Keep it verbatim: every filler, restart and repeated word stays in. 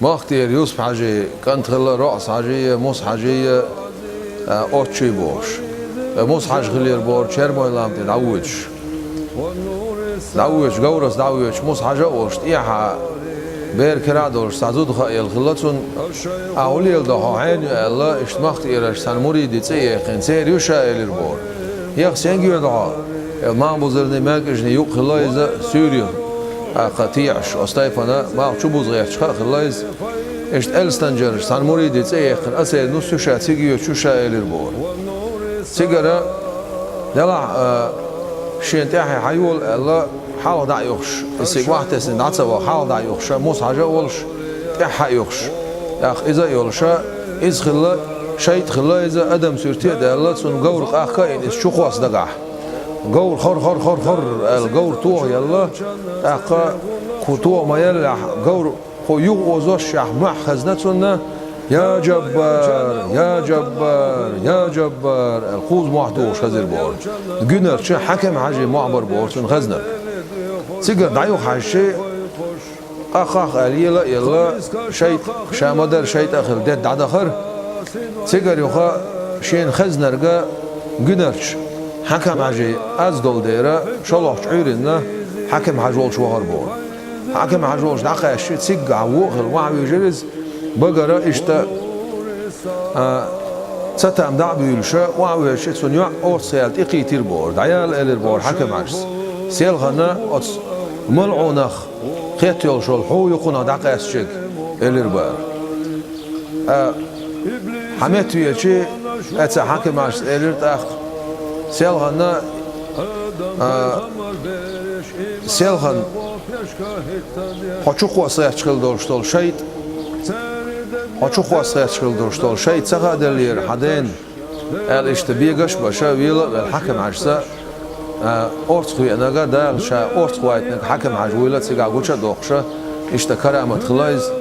Махкера Юсуп-Хьажий кӀант хилла РоӀас-Хьажий, Мус-Хьажий, а, Отчий бохуш. Э, Мус-Хьажа хиллера бохура Чермой-лам тӀе дӀавоьдуш. ДӀавоьдуш, говрас дӀавоьдуш, Мус-Хьажа а волуш, тӀехьа бер кара а долуш, цхьа зуда хаа елла хилла цунна. «Ахь хӀун леладо хьо, хьенан ю?» аьлла, иштта Махкерачу цхьана муридийн цӀе а яьккхина, церан ю ша элира бохура. «Ех, стенга йоьду хьо?» Э, Мамбузарний, Маькижний юкъ хилла иза, суьйре, тӀаккха теӀаш, оцу тайпана малх чу буза гӀерташ хаа хилла иза. Иштта Элстанжарчу цхьана муридийн цӀе а яьккхина, церан ю ша, цига йоьду шу ша элира бохура. Цигара, делахь, а, шена тӀаьхье хьайола аьлла, хьалха дӀа а юхуш, иза цига охьатесна дӀа ца ваха, хьалха дӀа а юхуша, Мус-Хьажа а волуш, тӀаьхьа а юхуш. ТӀаккха иза а йолуша, иза хилла, шайтӀа хилла иза, адам суьрте а даьлла, цунна говр къахка а йина, иза чу кхосса дагахь. Говр хор-хор-хор-хор аьлла, говр тоха елла, тӀаккха кху тоха ма-еллехь, говр кху юха озошшехь мохь хезна цунна: «Я Джаббар, я Джаббар, я Джаббар», аьлла, кхузза мохь тухуш хезира бохура. Гуьнарчу Хьаким-Хьажин мохь бара бохура цунна хезнарг. Цигара дӀа юха хьаьжча, къах-къах аьлла, ела а елла, шайтӀа, ша ма-дарра шайтӀа а хилла, дедда дӀадахара. Цигара юха шена хезнарг Гуьнарчу Хьаким-Хьажин аз долу дера, шолгӀачу Ӏуьйранна Хьаким-Хьажа волчу вахара бохура. Хьаким-Хьажа волчу дӀакхаьчча, циггахь вон а хилла, охьавуьйжира иза, багара иштта, а, цатам дӀа а буьйлуша, охьавоьжча, цунна йоӀ орцах яьлла тӀекхийтира бохура. «ДӀаяла», элира бохура Хьаким-Хьажас. «Селхана оцу малӀунах хетта йолуш волу хьу ю кхунах дӀакъаьсташ ерг», элира бара. А, хьан метта веача, эца Хьаким-Хьажас элира тӀаккха: «Селхана, а, селхана, хьо чу кхосса гӀерташ хилла долуш долу шайтӀа, хьо чу кхосса гӀерташ хилла долуш долу шайтӀа ца хааделлера хьан дена», аьлла, иштта бегаш а баша, вела а велла Хьаким-Хьажас, а, орцах веанарг, Дала ша орцах вайтинарг Хьаким-Хьажа вуйла а цигахь гуча а доккхуша, иштта карамат хилла иза.